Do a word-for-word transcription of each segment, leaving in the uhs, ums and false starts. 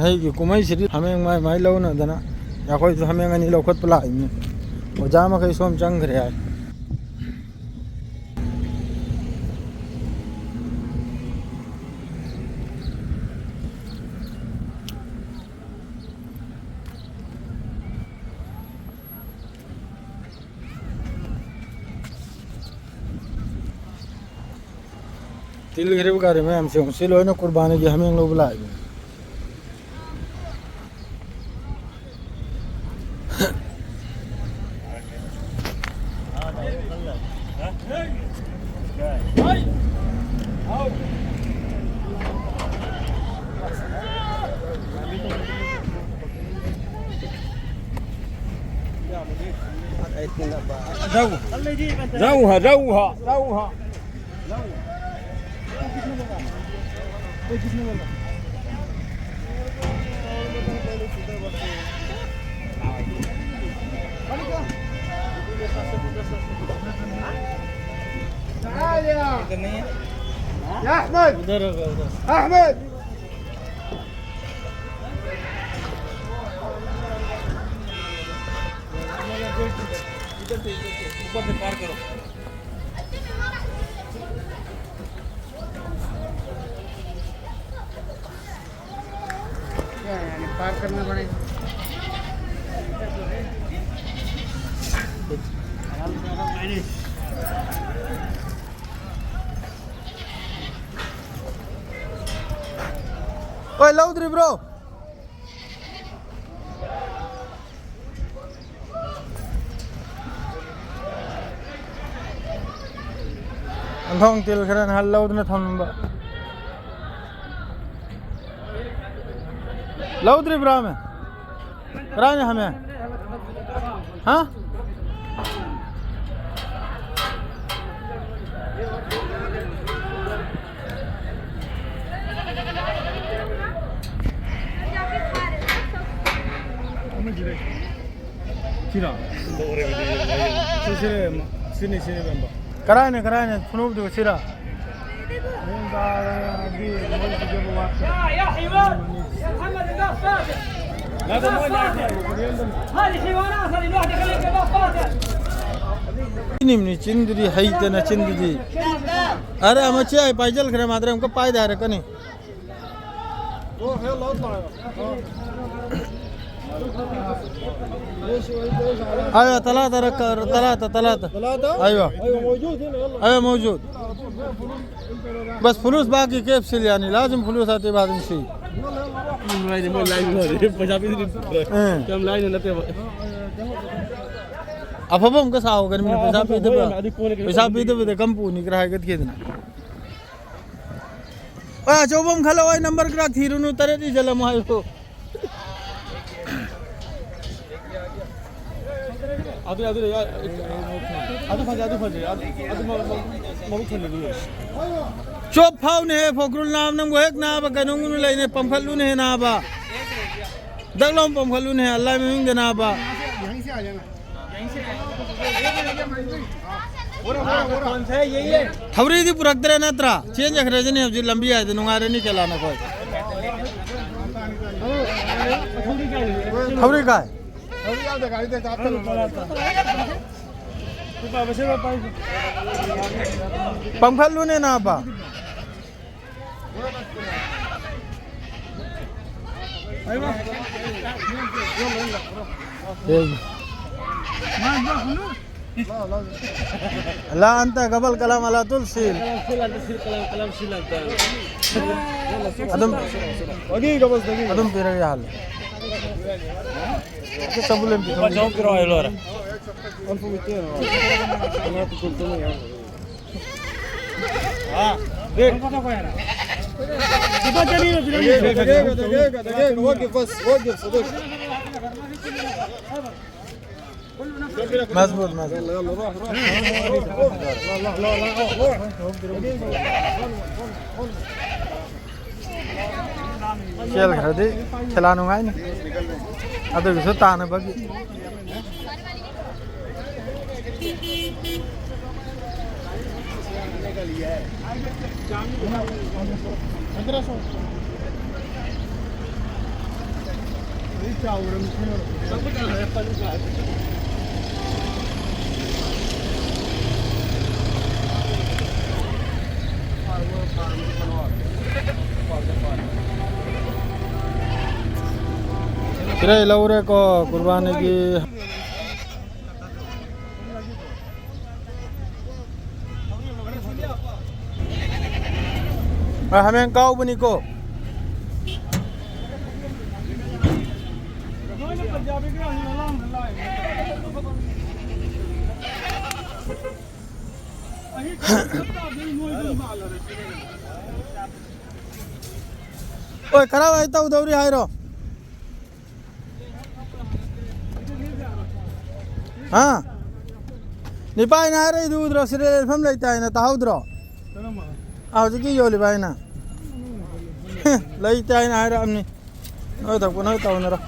ꯍꯩꯒꯤ ꯀꯨꯝꯍꯩꯁꯤꯗꯤ ꯍꯥꯃꯦꯡ ꯃꯥꯏ ꯃꯥꯏ ꯂꯧꯅꯗꯅ ꯑꯩꯈꯣꯏꯁꯨ ꯍꯥꯃꯦꯡ ꯑꯅꯤ ꯂꯧꯈꯠꯄ ꯂꯥꯛꯏꯅꯤ꯫ ꯑꯣꯖꯥ ꯃꯈꯩ ꯁꯣꯝ ꯆꯪꯈ꯭ꯔꯦ ꯍꯥꯏ꯫ ꯇꯤꯜꯈ꯭ꯔꯤꯕ ꯒꯥꯔꯤ ꯃꯌꯥꯝꯁꯦ ꯌꯦꯡꯉꯨ꯫ ꯁꯤ ꯂꯣꯏꯅ ꯀꯨꯔꯕꯥꯅꯤꯒꯤ ꯍꯥꯃꯦꯡ ꯂꯧꯕ ꯂꯥꯛꯏꯅꯤ꯫ रौहा, रौहा, रौहा। يا احمد، احمد. पार करना पड़ेगा। ओए, लौद्री ब्रो। ꯑꯟꯊꯣꯡ ꯇꯤꯜ ꯈꯔ ꯅꯍꯥꯟ ꯂꯧꯗꯨꯅ ꯊꯝꯂꯝꯕ꯫ ꯂꯧꯗ꯭ꯔꯤꯕ꯭ꯔꯥꯃꯦ? ꯀꯗꯥꯏꯅ ꯍꯥꯃꯦ? ꯍꯥ? ꯁꯤꯔꯣ? ꯁꯤ, ꯁꯤꯅꯦ, ꯁꯤꯅꯤ, ꯁꯤꯅꯤ, ꯃꯦꯝꯕꯔ꯫ ꯀꯔꯥꯏꯅ, ꯀꯔꯥꯏꯅ ꯐꯨꯅꯧꯗꯨ ꯁꯤꯔꯣ? ꯌꯥ، ꯌꯥ, ꯍꯩꯃ! ꯌꯥ, ꯊꯝꯃꯗꯤ ꯅꯤꯝꯅꯤ ꯆꯤꯟꯗꯨꯗꯤ ꯍꯩꯇꯅ ꯆꯤꯟꯗꯨꯗꯤ꯫ ꯑꯔꯦ, ꯑꯃ ꯆꯦ ꯑꯩ ꯄꯥꯏꯖꯜꯈ꯭ꯔꯦ, ꯃꯥꯗ꯭ꯔꯦ ꯑꯃꯨꯛꯀ ꯄꯥꯏꯗꯦ ꯍꯥꯏꯔꯛꯀꯅꯤ꯫ ꯑꯌꯣ, ꯇꯂꯥꯇ ꯔꯛꯀ, ꯇꯂꯥꯇ, ꯇꯂꯥꯇ꯫ ꯇꯂꯥꯇ? ꯑꯌꯣ꯫ ꯑꯌꯣ, ꯃꯣꯖꯨꯗ ꯍꯤꯅ ꯌꯥꯂꯥ꯫ ꯑꯌꯣ, ꯃꯣꯖꯨꯗ꯫ ꯕꯁ ꯐꯨꯂꯨꯁ ꯕꯥꯀꯤ ꯀꯦꯞꯁꯤꯜ ꯌꯥꯅꯤ, ꯂꯥꯖꯤꯝ ꯐꯨꯂꯨꯁ ꯑꯇꯦ ꯕꯥꯗꯤꯝ ꯁꯤ꯫ ꯃꯣꯏ ꯂꯥꯏꯟ ꯂꯣꯏꯔꯦ, ꯄꯩꯁꯥ ꯄꯤꯗ꯭ꯔꯤ꯫ ꯑꯦ꯫ ꯌꯥꯝ ꯂꯥꯏꯅ ꯅꯠꯇꯦꯕ꯫ ꯑꯐꯕ ꯑꯃꯨꯛꯀ ꯁꯥꯍꯧꯒꯅꯤ, ꯃꯤꯅ ꯄꯩꯁꯥ ꯑꯐꯕ ꯄꯤꯗꯕ, ꯁꯥꯍꯧꯒꯅꯤ, ꯑꯗꯨ ꯀꯣꯟꯅ ꯀꯩꯅꯣ ꯄꯩꯁꯥ ꯇꯧꯗꯣꯏꯅꯤ꯫ ꯄꯤꯗꯕꯗ ꯀꯝ ꯄꯨꯅꯤ ꯈꯔ ꯍꯥꯏꯒꯠꯈꯤꯗꯅ꯫ ꯑ, ꯑꯆꯧꯕ ꯑꯃ ꯈꯜꯂꯣ, ꯑꯩ ꯅꯝꯕꯔ ꯈꯔ ꯊꯤꯔꯨꯅꯨ, ꯇꯔꯦꯠ ꯏꯖꯜꯂꯝꯃꯣ ꯍꯥꯏꯌꯨ꯫ ꯑꯗꯨ, ꯑꯗꯨ, ꯑꯗꯨ ꯐꯖꯩ, ꯑꯗꯨ ꯐꯖꯩ, ꯑꯗꯨ, ꯑꯗꯨ ꯃ-, ꯃ-, ꯃꯕꯨꯛ ꯊꯟꯅ ꯑꯗꯨ ꯌꯦꯡꯉꯨ꯫ ꯆꯣꯞ ꯐꯥꯎꯅꯦꯍꯦ, ꯐꯣꯀ꯭ꯔꯨꯜ ꯅꯥꯕ ꯅꯪꯕꯨ ꯍꯦꯛ ꯅꯥꯕ ꯀꯩꯅꯣꯝꯒꯨꯝꯅ ꯂꯩꯅꯦ, ꯄꯝꯈꯠꯂꯨꯅꯦꯍꯦ ꯅꯥꯕ꯫ ꯗꯛ ꯂꯥꯎ ꯄꯝꯈꯠꯂꯨꯅꯦꯍꯦ, ꯑꯜꯂꯥꯏ ꯃꯃꯤꯡꯗ ꯅꯥꯕ꯫ ꯊꯧꯔꯤꯗꯤ ꯄꯨꯔꯛꯇ꯭ꯔꯦ ꯅꯠꯇ꯭ꯔꯥ? ꯆꯦꯟꯖꯈ꯭ꯔꯖꯅꯤ ꯍꯧꯖꯤꯛ ꯂꯝꯕꯤ ꯍꯥꯏꯗ ꯅꯨꯡꯉꯥꯏꯔꯅꯤ ꯀꯦꯂꯥ ꯅꯈꯣꯏ꯫ ꯊꯧꯔꯤ ꯀꯥꯏ? ꯄꯝꯈꯠꯂꯨꯅꯦ ꯅꯥꯕ꯫ لا، أنت قبل كلام على طول شيل. ꯑꯗꯨꯝ، ꯑꯗꯨꯝ ꯄꯤꯔꯒꯦ ꯍꯥꯜꯂꯦ꯫ ꯆꯕꯨꯂꯦꯝ ꯄꯤꯔꯣ꯫ ꯑꯜꯐ ꯃꯤꯇꯦꯟ꯫ ها، دقيقة. دقيقة، دقيقة، دقيقة، دقيقة. وقف بس، وقف صديق. مظبوط، مظبوط. يلا، يلا، روح، روح. لا، لا، لا، لا، روح، روح. ꯆꯦꯜꯈ꯭ꯔꯗꯤ ꯈꯦꯂꯥ ꯅꯨꯡꯉꯥꯏꯅꯤ꯫ ꯑꯗꯨꯒꯤꯁꯨ ꯇꯥꯅꯕꯒꯤ꯫ ꯁꯤꯔꯩ ꯂꯧꯔꯦꯀꯣ ꯀꯨꯔꯕꯥꯅꯤꯒꯤ꯫ ꯑ, ꯍꯥꯃꯦꯡ ꯀꯥꯎꯕꯅꯤꯀꯣ꯫ ꯍꯣꯏ, ꯈꯔ ꯋꯥꯏ ꯇꯧꯗꯧꯔꯤ ꯍꯥꯏꯔꯣ꯫ ꯍꯥ? ꯅꯤꯄꯥꯏꯅ ꯍꯥꯏꯔꯛꯏꯗꯨ ꯎꯗ꯭ꯔꯣ? ꯁꯤꯗ ꯂꯦꯟꯐꯝ ꯂꯩꯇꯦ ꯍꯥꯏꯅ ꯇꯥꯍꯧꯗ꯭ꯔꯣ? ꯀꯔꯝꯕ? ꯑꯥ, ꯍꯧꯖꯤꯛꯀꯤ ꯌꯣꯜꯂꯤꯕ ꯍꯥꯏꯅ꯫ ꯂꯩꯇꯦ ꯍꯥꯏꯅ ꯍꯥꯏꯔꯛꯑꯝꯅꯤ꯫ ꯅꯣꯏ ꯊꯣꯛꯄ ꯅꯣꯏ ꯇꯧꯅꯔꯣ꯫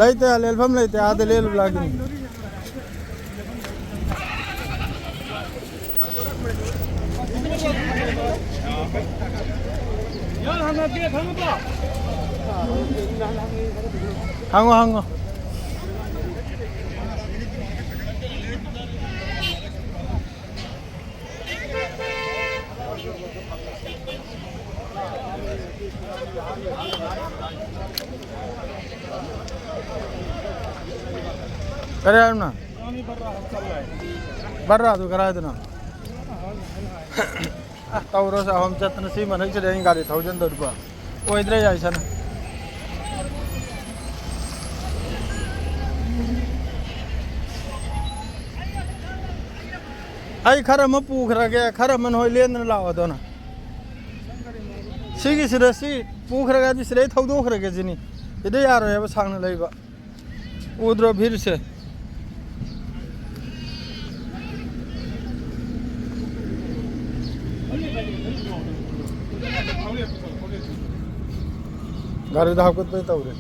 ꯂꯩꯇꯦ, ꯂꯦꯟꯐꯝ ꯂꯩꯇꯦ, ꯑꯥꯗ ꯂꯦꯜꯂꯨ ꯂꯥꯛꯈꯤꯅꯤ꯫ ꯍꯪꯉꯣ, ꯍꯪꯉꯣ꯫ ꯀꯔꯤ ꯍꯥꯏꯕꯅꯣ? ꯕꯔꯥꯗꯨ ꯀꯗꯥꯏꯗꯅꯣ? ꯑ, ꯇꯧꯔꯁꯦ, ꯑꯍꯨꯝ ꯆꯠꯇꯅ ꯁꯤ ꯃꯅꯨꯡꯁꯤꯗ ꯑꯩꯅ ꯒꯥꯔꯤ ꯊꯧꯖꯤꯟꯗꯣꯔꯤꯕ꯫ ꯑꯣꯏꯗ꯭ꯔꯦ ꯌꯥꯏꯁꯅ꯫ ꯑꯩ ꯈꯔ ꯑꯃ ꯄꯨꯈ꯭ꯔꯒꯦ, ꯈꯔ ꯑꯃ ꯅꯣꯏ ꯂꯦꯟꯗꯅ ꯂꯥꯛꯑꯣ ꯑꯗꯨꯅ꯫ ꯁꯤꯒꯤꯁꯤꯗ ꯁꯤ ꯄꯨꯈ꯭ꯔꯒ ꯑꯗꯨ ꯁꯤꯗꯩ ꯊꯧꯗꯣꯛꯈ꯭ꯔꯒꯦ ꯁꯤꯅꯤ꯫ ꯁꯤꯗ ꯌꯥꯔꯣꯏꯕ ꯁꯥꯡꯅ ꯂꯩꯕ꯫ ꯎꯗ꯭ꯔꯣ ꯚꯤꯔꯁꯦ? ꯒꯥꯔꯤꯗ ꯍꯥꯞꯀꯠꯄꯩ ꯇꯧꯔꯦ꯫